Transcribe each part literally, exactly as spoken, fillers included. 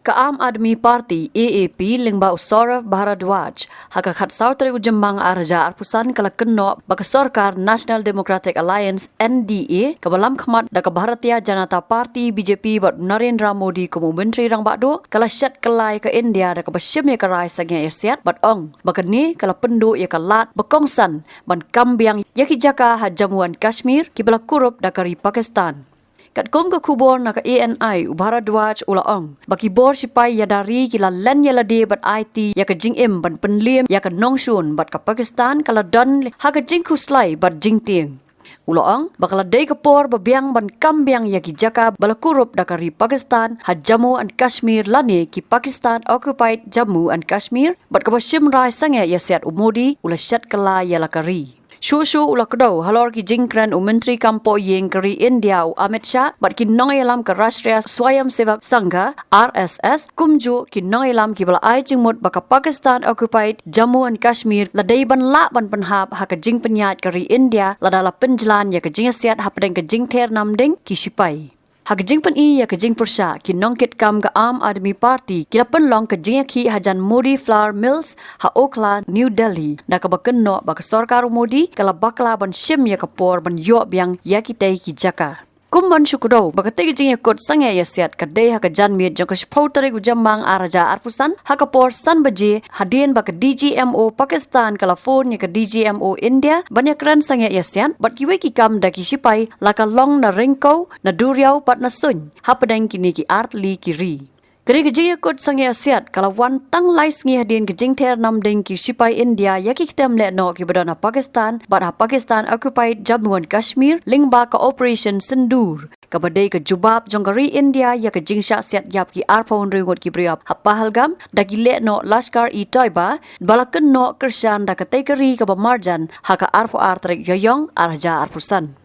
Ka Aam Aadmi Party, A A P, lyngba u Saurabh Bhardwaj, ha ka khatsaw tarik u Jymmang ar hajar arphew san ka la kynnoh ba ka sorkar National Democratic Alliance, N D A, kaba lam khmat da ka Bharatiya Janata Party, B J P, bad Narendra Modi kum u Myntri Rangbah Duh, ka la shet kylla ïa ka India da kaba shim ïa ka rai sangeh ïasiat, bad ong ba kane ka la pynduh ïa ka lad ba kongsan ban kam biang ïa ki jaka ha Jammu and Kashmir kiba la kurup da ka ri Pakistan. Katkum ka khubor na ka A N I, u Bhardwaj u la ong ba ki bor shipai ïada ri ki la len ïa lade bad aiti ïa ka jingim ban pynliem ïa ka nongshun, bad ka Pakistan ka la don ha ka jingkhuslai bad jingtieng. U la ong ba ka la dei ka por ba biang ban kam biang ïa ki jaka ba la kurup da ka ri Pakistan ha Jammu and Kashmir lane ki Pakistan occupied Jammu and Kashmir, bad kaba shim rai sangeh ïasiat u Modi u la shet kylla ïa la ka ri. Shuh shuh u la kdew halor ki jingkren u Myntri Kam Pohïing ka ri India u Amit Shah bad ki nongïalam ka Rashtriya Swayamsevak Sangh, R S S, kumjuh ki nongïalam kiba la ai jingmut ba ka Pakistan occupied Jammu and Kashmir la dei ban lah ban pynhap ha ka jingpynïaid ka ri India lada la pynjlan ïa ka jingïasiat hapdeng ka jingther namding ki shipai. Ha ka jingpyni ïa ka jingpyrshah, ki nongkitkam ka Aam Aadmi Party ki la pynlong ka jingïakhih hajan Modi Flour Mills ha Okhla, New Delhi, da kaba kynnoh ba ka sorkar u Modi ka la bakla ban shim ïa ka por ban ïoh biang ïa kitei ki jaka. Kum ban shu kdew ba katei ka jingïakut sangeh ïasiat ka dei ha ka janmiet jong ka shiphew tarik u Jymmang ar hajar arphew san, ha ka por san baje, hadien ba ka D G M O Pakistan ka la phone ïa ka D G M O India ban ïakren sangeh ïasiat bad kiwei ki kam da ki shipai, la ka long na Ryngkew, na Duriaw bad na Suin, hapdeng kine ki artylli ki ri. Kane ka jingïakut sangeh ïasiat ka la wan tang lai sngi hadien ka jingther namding ki shipai India ïa ki ktem lehnoh kiba don ha Pakistan bad ha Pakistan occupied Jammu and Kashmir lyngba ka Operation Sindoor, kaba dei ka jubab jong ka ri India ïa ka jingshah siat ïap ki arphew hynriew ngut ki briew ha Pahalgam da ki lehnoh Lashkar-e-Taiba, ba la kynnoh kyrshan da katei ka ri kaba marjan ha ka arphew ar tarik Ïaïong ar hajar arphew san.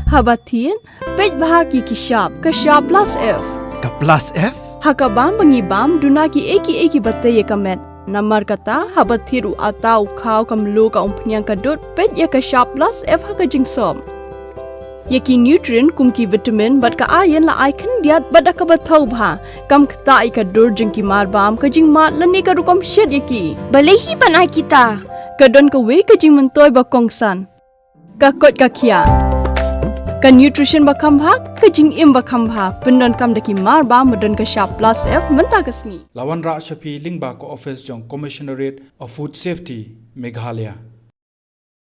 Haba thied, peit bha ki ki shap, ka shap plus F. Ka plus F? Ha ka bam ba ngi bam, duna ki ei ki ei kiba tei ïa ka met. Namar kata, haba thied u atta, u khaw, ka mluh, ka umphniang, ka dud, peit ïa ka shap plus F ha ka jingsop. Ïa ki nutrient kum ki vitamin bad ka iron la ai khyndiat bad da kaba thaw bha. Kam ktah ïa ka dur jong ki mar bam, ka jingmad lane ka rukom shet ïa ki. Balei hi ban ai kita? Ka don kawei ka jingmyntoi ba kongsan. Ka koit ka khiah. Ka nutrition ba kham bha, ka jingim ba kham bha. Pyndonkam da ki mar bam ba don ka shap plus F mynta ka sngi. La wanrah sha phi lyngba ka office jong Commissionerate of Food Safety, Meghalaya.